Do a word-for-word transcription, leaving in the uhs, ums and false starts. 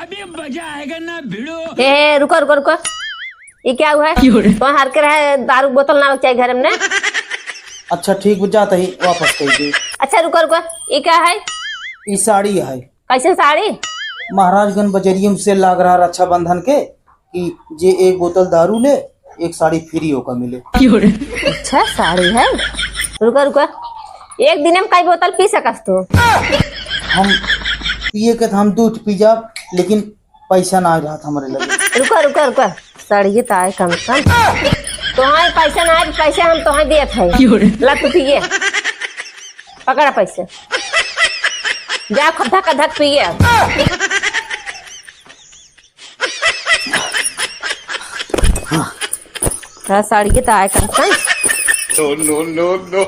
अभी मजा आएगा ना भिड़ो। ए, ए, रुको, रुको, रुको। ये क्या हुआ है? क्यों रे? तो हर के रहे दारू बोतल ना चाहिए घर में ने। अच्छा ठीक बा, जात ही वापस कइ दे। अच्छा रुको, रुको, ये क्या है? ई साड़ी है। कैसन साड़ी? महाराजगंज बजरिया में sale लाग रहा रक्षाबंधन के, कि जे एक बोतल दारू ले, एक साड़ी free ओका मिले। अच्छा, साड़ी है। रुका, रुका, एक दिन में कई बोतल पी सकस तू? हम पिए के त हम दू ठे पी जाब, लेकिन पैसा ना रहत हमरे लगे। रुका, रुका, रुका, साड़िए त आए कम से कम। तोहाई पैसा ना आए, पैसे हम तोहाई देत है। ला तू पिए, पकड़ा पैसे, जा खूब धक धक पिए। हाँ, साड़ी के त आए कम से कम। No, no, no, no।